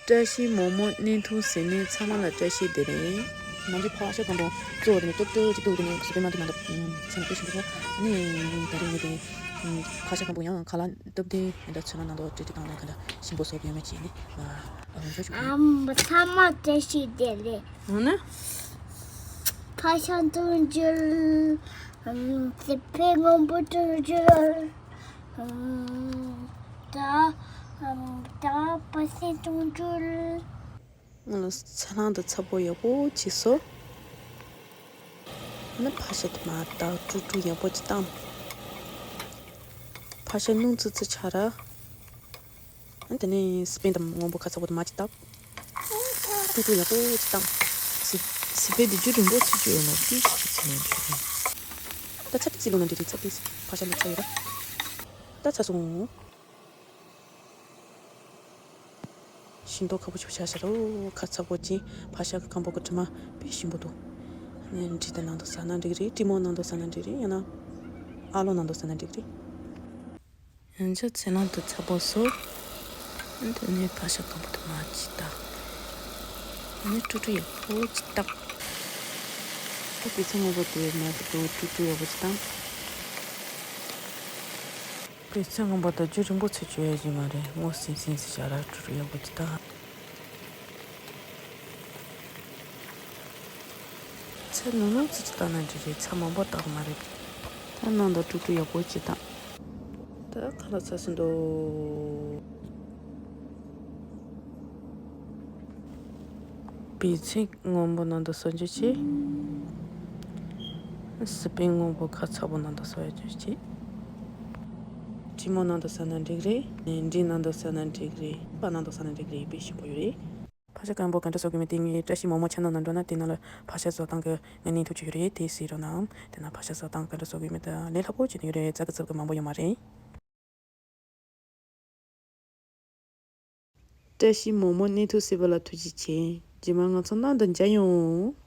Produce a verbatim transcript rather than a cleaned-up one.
བཀྲ་ཤིས་མོག་མོག་བརྙན་ཐུང་གཟིགས་མཁན་ཚང་མ་ལ་བཀྲ་ཤིས་བདེ་ལེགས། ང་ཚོ་ཕག་ཤ་སྐམ་པོ་གཙོ་བོ་དེ་ནི་ཏོག་ཏོག་ཅིག་བཏུགས་དེ་ནི་སུ་པའི་མ་དུ་མ་དུ་ཚང་མ་དཔེ་ཞིམ་པོ་ཐོག་ནི་ད་རེས་ངས་དེ་ཕག་ཤ་སྐམ་པོ་ཡང་ཁ་ལག་སྟབས་བདེ་མི་འདྲ་ཚོད་མ་ནང་དུ་བྲིས་བྲིས་བཏང་ནས་ག་འདྲ་ཞིམ་པོ་བཟོ་གི་ཡོད་མེད་ཅིག་ནི་ང་རང་ཚོ་ཞུ་གི་ཡིན། ཨམ། ཚང་མ་བཀྲ་ཤིས་བདེ་ལེགས། འོ་ན། ཕག་ཤ་བཏུང་རྒྱུ། ཨམ། སི་པན་སྔོན་པོ་བཏུང་རྒྱུ། ཨམ། ད། ཨམ། ད་པ་སེ་བཏུང་རྒྱུ། ང་ལ་ཚ་ལང་དང་ཚ་པོ་ཡག་པོ་བྱས་སོ། ཨ་ནི་ཕག་ཤ་དེ་མར་བཏགས་དཀྲུག་དཀྲུག་ཡག་པོ་ཅིག་བཏང་། ཕག་ཤ་སྣུམ་ཙི་ཙི་ཆགས་ར། ཨ་ནི་དེ་ནས་སི་པན་དང་སྔོན་པོ་ཁ་ཚ་པོ་དེ་མར་ཅིག་བཏབ། དཀྲུག་དཀྲུག་ཡག་པོ་ཅིག་བཏང་། སི་སི་པན་དེ་རྒྱུན་རིང་པོ་ཚུད་རྒྱུ་ཡོད་ན་ཏིས་ཅིག་ཚུད་ན་འགྲིག་རེད། ད་ཚྭ་ཏིས་ཅིག་བླུགས་ན་འགྲིག་རེད། ཚྭ་ཏིས་ཕག་ཤ་ལ་ཚྭ་ཡོད་ར། ད་ཚྭ་སོང་། ཤིང་ཏོག་ཁ་པོ་ཆུ་ཆ་ཤ་རོ་ཁ་ཚ་པོ་ཅིག་ཕག་ཤ་གི་སྐམ་པོ་གི་དྲི་མ་དཔེ་ཞིམ་པོ་འདུག་ཨ་ནི་འབྲས་དང་ནང་དུ་ཟ་ན་འགྲིག་རེད། ཀྲིན་མོག་ནང་དུ་ཟ་ན་འགྲིག་རེད། ཡང་ན་ཨ་ལོ་ནང་དུ་ཟ་ན་འགྲིག་རེད། ཡང་ཅིག་ཚ་ལང་དང་ཚ་པོ་བཟོ། ཨ་ནི་དེ་ནས་ཕག་ཤ་སྐམ་པོ་དེ་མར་ཅིག་བཏབ། ཨ་ནི་དཀྲུག་དཀྲུག་ཡག་པོ་ཅིག་བཏབ། ད་པད་ཚལ་སྔོན་པོ་དེ་མར་དཀྲུག་དཀྲུག་དཀྲུག་དཀྲུག་ཡག་པོ་ཅིག་བཏབ། པད་ཚལ་སྔོན་པོ་དེ་རྒྱུན་རིང་པོ་ཚུད་རྒྱུ་ཡོད་ཀྱི་མ་རེད། སྔོ་སིང་སིང་ཟེར་བྱ་ར་དཀྲུག་དཀྲུག་ཡག་པོ་ཅིག་བཏབ། ཚྭ་ནུ་ནུ་ཙི་ཙི་བཏབ་ན་འགྲིག་རེད། ཚྭ་མང་པོ་བཏབ་མ་རེད། ད་ནང་དུ་དཀྲུག་དཀྲུག་ཡག་པོ་ཅིག་བཏབ། ད་ཁ་ལག་ཚར་ཟིན་འདུག་པད་ཚལ་སྔོན་པོ་ནང་དུ་བཟོ་རྒྱུ་བྱས། སི་པན་སྔོན་པོ་ཁ་ཚ་པོ་ནང་དུ་བཟོ་རྒྱུ་བྱས། ཀྲིན་མོག་ནང་དུ་ཟ་ན་འགྲིག་རེད། འབྲས་ནང་དུ་ཟ་ན་འགྲིག་རེད། པ་ནང་དུ་ཟ་ན་འགྲིག་རེད། དཔེ་ཞིམ་པོ་ཡོད་རེད། ཕག་ཤ་སྐམ་པོ་ག་འདྲ་བཟོ་དགོས་མིན་དེ་ངའི་བཀྲ་ཤིས་མོག་མོག་ཆེ་ནལ་ནང་འགྲོ་ན་དེ་ནང་ལ་ཕག་ཤ་བཟོ་སྟངས་ཀྱི་ངའི་བརྙན་ཐུང་ཅིག་ཡོད་རེད། དེ་གཟིགས་རོགས་གནང་། དེ་ན་ཕག་ཤ་བཟོ་སྟངས་ག་འདྲ་བཟོ་དགོས་མིན་དང་ལས་སླ་པོ་ཅིག་ཡོད་རེད། རྩ་གི་རྩུབ་གི་མང་པོ་ཡོད་མ་རེད། བཀྲ་ཤིས་མོག་མོག་བརྙན་ཐུང་གཟིགས་པ་ལ་ཐུགས་རྗེ་ཆེ། རྗེས་མ་ང་ཚོ་ནང་དུ་མཇལ་ཡོང་།